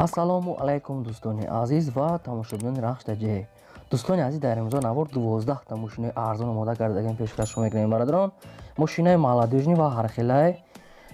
Ассалому алайкум, дӯстони азиз ва тамошобинони Рахш Таҷе. Дӯстони азиз, дар имрӯза навор 12 та мошинои арзон омода кардагем, пешкаш мекунем, бародарон. Мошинаи молодёжный ва ҳархелай.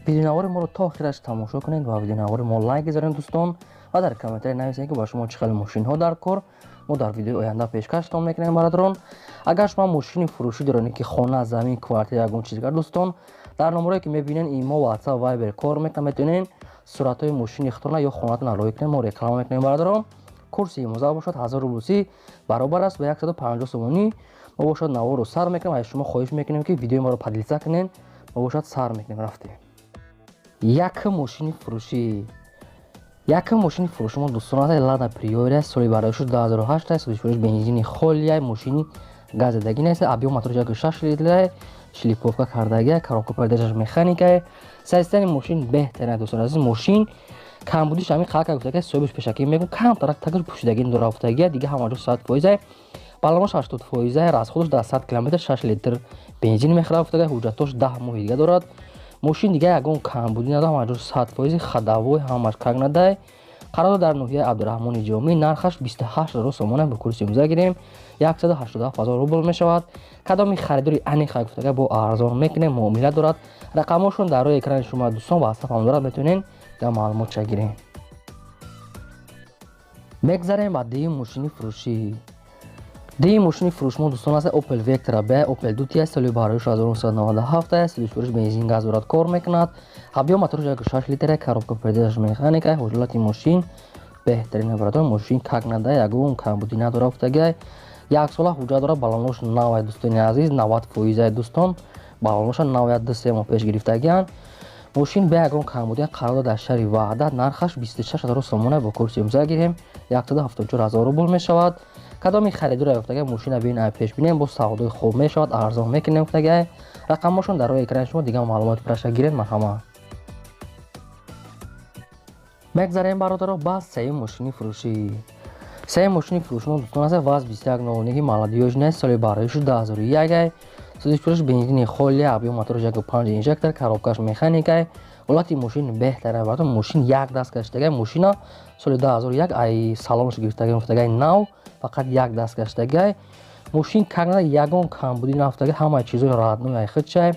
Видеонавори моро то охираш тамошо кунед ва видеонавори мо лайк гузоред, дӯстон, ва дар комментария нависед, ки ба шумо чӣ хел мошинҳо дар кор, мо дар видеои оянда пешкаштон мекунем. Бародарон, агар шумо мошини фурӯшӣ доред, ки хона, замин, квартира, ягон чиз дигар, дӯстон, дар номерое ки мебинед, имо, WhatsApp, Viber кор мекунад, метавонед суратҳои мошини худтона ё хонатона роҳӣ кунед, мо реклама мекунем. Бародарон, курси имрӯза бошад 1000 рублуси баробар аст ба 150 сомонӣ. Мо бошад наворро сар мекунем. Аз шумо хоҳиш мекунем, ки видеои моро поделиться кунед. Мо бошад сар мекунем, рафтем. Якм мошини фурӯшӣ. Якм мошини фурӯши мо, дӯстон, аст Лада Приора, соли бардошт 2008, соли фурӯш, бензини холия, мошини газадагӣ нест, объём моторш 1,6 литра, шлифовка кардагия, коробка передачаш механика, состояние мошин беҳтарин. Дӯстон азиз, мошин камбудиш ҳамин қалка гуфтага, соҳибаш пешакӣ мегӯм, камтарак тагаш пӯшидагӣ рафтагия, дига ҳама ҷо 100%, баллонаш 80%, расходаш дар 100 километр 6 литр бензин мехӯрад гуфтага. Ҳуҷҷатош 10 моҳи дига дорад. Мошин дига ягон камбудӣ надорад, ҳама ҷо 100%, ходовой ҳамаш как надай. Қарор дар ноҳияи Абдураҳмони Ҷомӣ, нархаш 28 000 сомона. Бо курси имрӯза гирем, 187 000 рубл мешавад. Кадоми харидори аниқа гуфтага, бо арзон мекунем, муомила дорад. Рақамҳошон дар рӯи экрани шумо, дӯстон, WhatsApp ҳам дорад, метавонед дар маълумотша гирем. Мегзарем ба дуюм мошини фурӯшӣ. Дуюм мошини фурӯш мо, дӯстон, аст Opel Vectra B, Opel 2 соли бароиш 1997 аст, соли фурӯш, бензин, газ дорад, кор мекунад, объём моторш 1,6 литра, коробка передачаш механика, ҳолати мошин беҳтарин. Бародар, мошин как нада, ягон камбудӣ надорад гуфтагай, як сола ҳуҷҷат дорад, баллонош навай. Дӯстони азиз, 90%, дӯстон, баллоноша нав, 2-3 моҳ пеш гирифтагианд. Мошин бе ягон камбудӣ, қарор дар шаҳри Ваҳдат, нархаш 26 000 сомона. Бо курси имрӯза гирем, 174 000 рубл мешавад. Кадоми харидора ёфтага, мошина бин, пеш бинем, бо савдои хуб мешавад, арзон мекунем гуфтага. Рақамҳошон дар рӯи экрани шумо, дигар маълумоти пурраша гиред, марҳамат. Мегзарем, бародаро, ба сеюм мошини фурӯшӣ. Сеюм мошини фурӯши мо, дӯстон, аст ВАЗ 2109 молодёжный, соли бароишу 2001, соли фурӯш, бензини холия, объём моторш 1,5 инжектор, коробкаш механика, ҳолати мошин беҳтарин. Барои мошин як даст гаштагай. Мошина соли 2001 ай салонаш гирифтагай гуфтагай, нав, фақат як даст гаштагай. Мошин как ягон камбудӣ нафтагай, ҳамаи чизои родной ай худчай.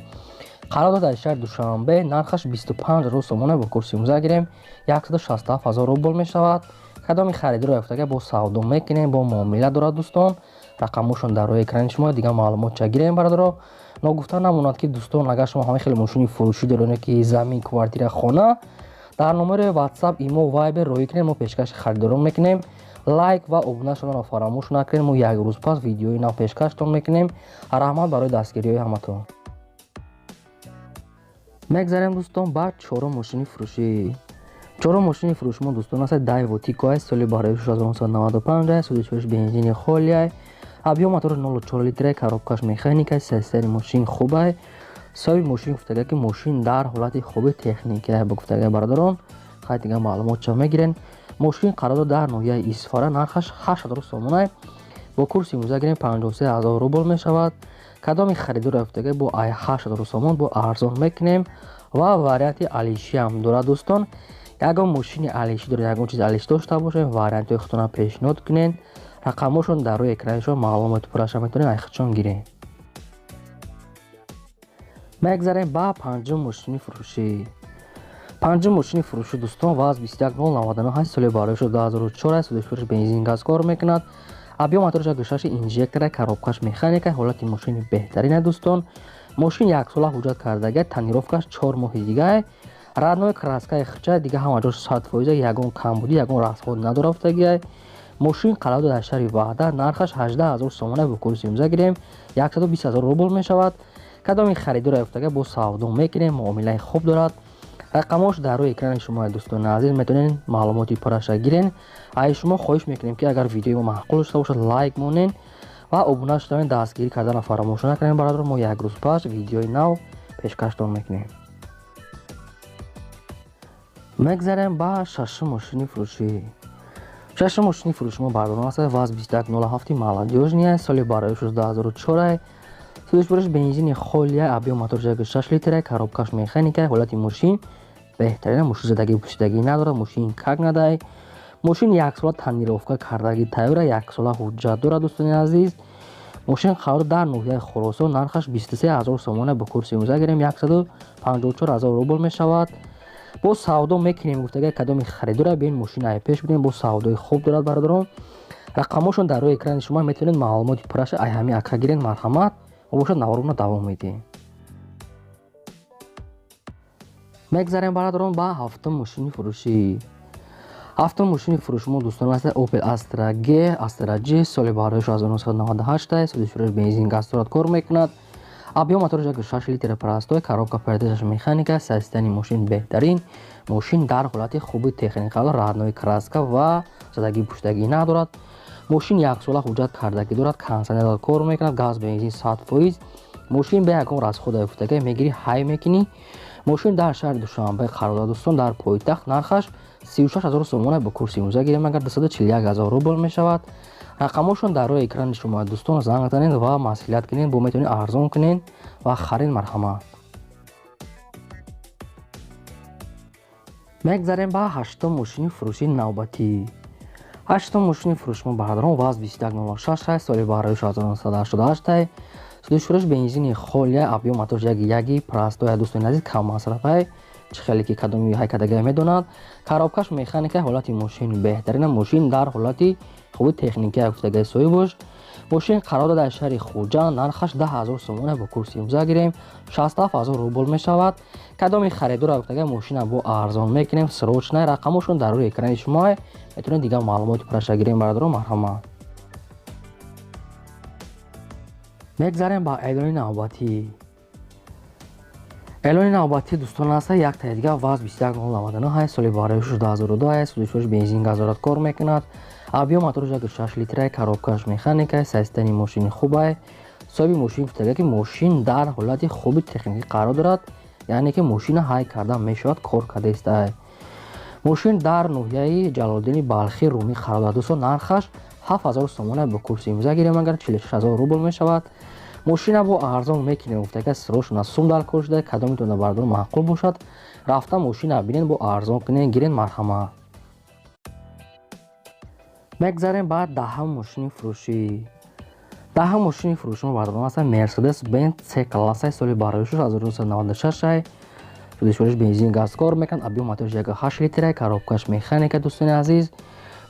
Қарор дод дар шаҳри Душанбе, нархаш 25 000 сомона. Бо курси имрӯза гирем, 167 000 рубл мешавад. Кадоми харидоро ёфтага, бо савдо мекунем, бо муомила дорад. Дӯстон, рақамҳошон дар рӯи экрани шумо, дигар маълумотча гирем. Бародаро, ногуфта намонад, ки дӯстон, агар шумо ҳамаи хеле мошини фурӯшӣ доред, ки замин, квартира, хона, дар номери WhatsApp, имо, Viber роҳӣ кунем, мо пешкаши харидорон мекунем. Лайк ва обуна шуданро фаромӯш накунед. Мо як рӯз пас видеои нав пешкаштон мекунем. Раҳмат барои дастгириҳои ҳаматон. Мегзарем, дӯстон, ба чорум мошини фурӯшӣ. Чорум мошини фурӯши мо, дӯстон, аст Дайво Тико, соли барои 1995, соли фурӯш, бензини холия, объём мотор 0,4 литра, коробкаш механика, состояние мошин хубай. Соҳиби мошин гуфтага, ки мошин дар ҳолати хуби техника ба гуфтага. Бародарон, хай, дигар маълумотча мегирен. Мошин қарор дод дар ноҳияи Исфара, нархаш 8000 сомона. Бо курси имрӯза гирем, 53 000 рубл мешавад. Кадоми харидор ёфтага, бо ай 8000 сомон бо арзон мекунем ва варианти алишиам дорад. Дӯстон, ягон мошини алишӣ доред, ягон чизи алишӣ дошта бошед, вариантҳои худтона пешниҳод кунед. Рақамҳошон дар рӯи экранишон, маълумоти пурраша метавонед ай худшон гиред. Мегзарем ба панҷум мошини фурӯшӣ. Панҷум мошини фурӯшӣ, дӯстон, ВАЗ 21099, соли бароишу 2004, соли фурӯш, бензин, газ кор мекунад, объём моторш 1,6 инжектора, коробкаш механика, ҳолати мошини беҳтарина. Дӯстон, мошин яксола ҳуҷҷат кардага, тонировкаш 4 моҳи дигар, родной краскаи хча, дига ҳама ҷош 100%, ягон камбудӣ, ягон расход надорад гуфтагиай. Мошин қарор дар шаҳри Ваҳдат, нархаш 18 000 сомона. Бо курси имрӯза гирем, 120 000 рубл мешавад. Кадоми харидора ёфтага, бо савдо мекунем, муомилаи хуб дорад. Рақамҳош дар рӯи экрани шумо, дӯстони азиз, метавонед маълумоти пурраша гирен. Ай шумо хоҳиш мекунем, ки агар видеои мо маъқул шуда бошад, лайк монен ва обуна шудавен, дастгирӣ карданро фаромӯш накунем. Бародаро, мо як рӯз пас видеои нав пешкаштон мекунем. Мегзарем ба шашум мошини фурӯшӣ. Шашум мошини фурӯши мо, бародарон, аст ВАЗ 2107 молодёжный, соли барои 2004, соли фурӯш, бензини холия, объём мотор 6 литра, коробкаш механика, ҳолати мошин беҳтарина. Мошин задагӣ, пӯшидагӣ надорад, мошин как надай. Мошин яксола тонировка кардагӣ тайёра, яксола ҳуҷҷат дорад дӯстони азиз. Мошин қарор дар ноҳияи Хуросон, нархаш 23 000 сомона бо курси имрӯза гирем 154 000 рубл мешавад. Бо савдо мекунем гуфтага кадоми харидора бин мошин ай пеш бинем, бо савдои хуб дорад бародарон. Рақамошон дар рӯи экрани шумо метавонед маълумоти пурраша ай ҳами ака гирен, марҳамат. Мо бошад наворона давом медиҳем. Мегзарем бародарон ба ҳафтум мошини фурӯшӣ. Ҳафтум мошини фурӯши мо дӯстон аст Opel Astra G, Astra G соли бардош 1998, соли фурӯш бензин газ дорад, кор мекунад. Объем мотораш 1.6 литр простой, коробка передачаш механика, состояние мошин беҳтарин. Мошин дар ҳолати хуби техника, родной краска ва задагӣ пуштагӣ надорад. Мошин яксола ҳуҷҷат кардагӣ дорад, кондиционер кор мекунад, газ бензин 100%. Мошин бе ягон расхода гуфтагӣ мегирӣ, ҳай мекунӣ. Мошин дар шаҳри Душанбе қарор дорад дӯстон, дар пойтахт, нархаш 36 000 сомона бо курси имрӯза гирем агар 241 000 рубл мешавад. Рақамошон дар рӯи экрани шумо дӯстон, занг занед ва маслиҳат кунед, бо метавонед арзон кунед ва харид, марҳамат. Мегзарем ба ҳаштум мошини фурӯшии навбатӣ. Ҳаштум мошини фурӯши мо бародарон ВАЗ 2106, соли бардош 1988, соли фурӯш бензини холия, объем мотораш 1.1 простой, дӯстони азиз, кам масрафай, чӣ хеле ки кадоми ҳайкадагия медонад. Коробкаш механика, ҳолати мошин беҳтарина, мошин дар ҳолати хуби техникия гуфтагаи соҳибош. Мошин қарор дорад дар шаҳри Хуҷанд, нархаш 10 000 сомона бо курси имрӯза гирем 67 000 рубл мешавад. Кадоми харидора гуфтага мошина бо арзон мекунем, срочно. Рақамошон дар рӯи экрани шумо метавонед дигар маълумоти пурраша гирем бародарон, марҳамат. Мегзарем ба эълони навбатӣ. Эълони навбатӣ дӯстон аст яктаи дигар ВАЗ 2199, соли бардош 2002, соли фурӯш бензин газ дорад, кор мекунад. Объем мотораш 1.6 литра, коробкаш механика, состояние мошини хуб. Соҳиби мошин гуфтага ки мошин дар ҳолати хуби техникӣ қарор дорад, яъне ки мошина ҳай карда мешавад, кор карда истай. Мошин дар ноҳияи Ҷалолиддини Балхӣ Румӣ қарор дорад дӯстон, нархаш 7000 сомона бо курси имрӯза гирем агар 46 000 рубл мешавад. Мошина бо арзон мекунем гуфтага срочно сум дар кор шуда, кадомитон бародарон маъқул бошад, рафта мошина бинед, бо арзон кунед, гирен, марҳамат. Мегзарем ба даҳум мошини фурӯшӣ. Даҳум мошини фурӯши мо бародарон аст Mercedes Benz C класса, соли бардош 1996, соли фурӯш бензин газ кор мекунад, объем мотораш 1.8 литра, коробкаш механика дӯстони азиз.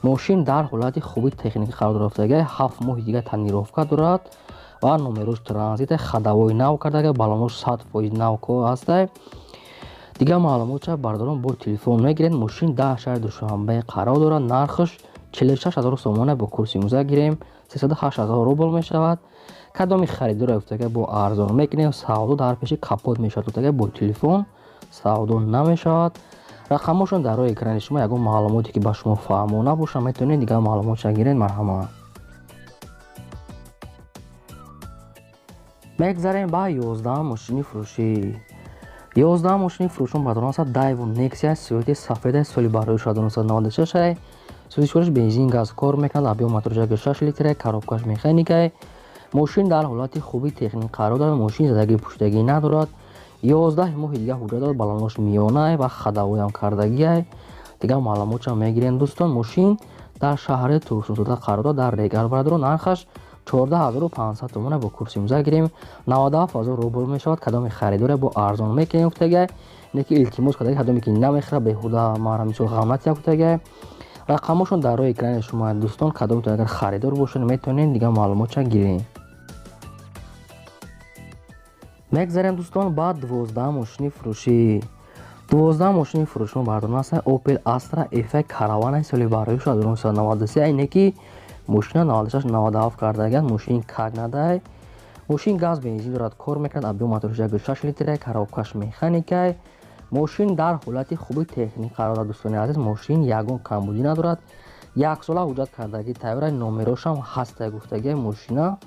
Мошин дар ҳолати хуби техникӣ қарор дорад, 7 моҳи дигар тонировка дорад ва номерош транзит, ходовой нав кардага, балонош 100% нав ҳастай. Дигар маълумотша бародарон бо телефон мегиред. Мошин дар шаҳри Душанбе қарор дорад, нархаш 46 000 сомона бо курси имрӯза гирем 308 000 рубл мешавад. Кадоми харидора гуфтага бо арзон мекунем, савдо дар пеши капот мешавад гуфтага, бо телефон савдо намешавад. Рақамошон дар рӯи экрани шумо, ягон маълумоте ки ба шумо фаҳмо набошад, метавонед дигар маълумотша гиред, марҳамат. Мегзарем ба 11 мошини фурӯшӣ. 11 мошини фурӯшон бародарон аст Daewoo Nexia сиёҳи сафеда, соли бардош 1996, соли фурӯш бензин газ кор мекунад, объем мотораш 1.6 литра, коробкаш механика. Мошин дар ҳолати хуби техникӣ қарор дорад, мошин задагӣ пуштагӣ надорад. 11 моҳи дигар ҳуҷҷат дорад, балонош миёна ва ходовоям кардагиай. Дигар маълумотшам мегирем дӯстон. Мошин дар шаҳри Турсунзода қарор дорад, дар Регар бародарон, нархаш 14500 сомона бо курси имрӯза гирем 97 000 рубл мешавад. Кадоми харидоре бо арзон мекунем гуфтага, не ки илтимос карда, кадоме ки намехӯрад беҳуда мара мисол ғамат гуфтага. Рақамошон дар рӯи экрани шумо дӯстон, кадомтон агар харидор бошед метавонед дигар маълумотша гирем. Мегзарем дӯстон ба 12 мошини фурӯшӣ. 12 мошини фурӯши мо бародарон аст Opel Astra F Caravana, соли бардош 1993, айне ки мошина 96-97 кардаган, мошин как надай. Мошин газ бензин дорад, кор мекунад, объем мотораш 1.6 литра, коробкаш механика. Мошин дар ҳолати хуби техникӣ қарор дорад дӯстони азиз, мошин ягон камбудӣ надорад. Яксола ҳуҷҷат кардагӣ тайёра, номерошам ҳаста гуфтагӣ мошина.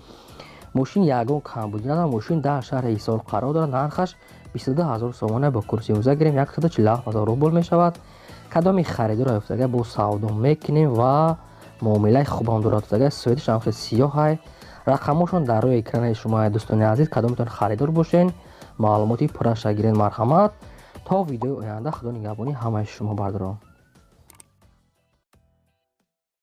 Мошин ягон камбудӣ надорад, мошин дар шаҳри Ҳисор қарор дорад, нархаш 22 000 сомона бо курси имрӯза гирем 147 000 рубл мешавад. Кадоми харидора гуфтага бо савдо мекунем ва муомилаи хубам дорад гуфтага, сӯяташ ҳам хеле сиёҳай. Рақамошон дар рӯи экрани шумо дӯстони азиз, кадомитон харидор бошен маълумоти пурраша гирен, марҳамат. То видеои оянда худо нигаҳбони ҳамаи шумо бардорам.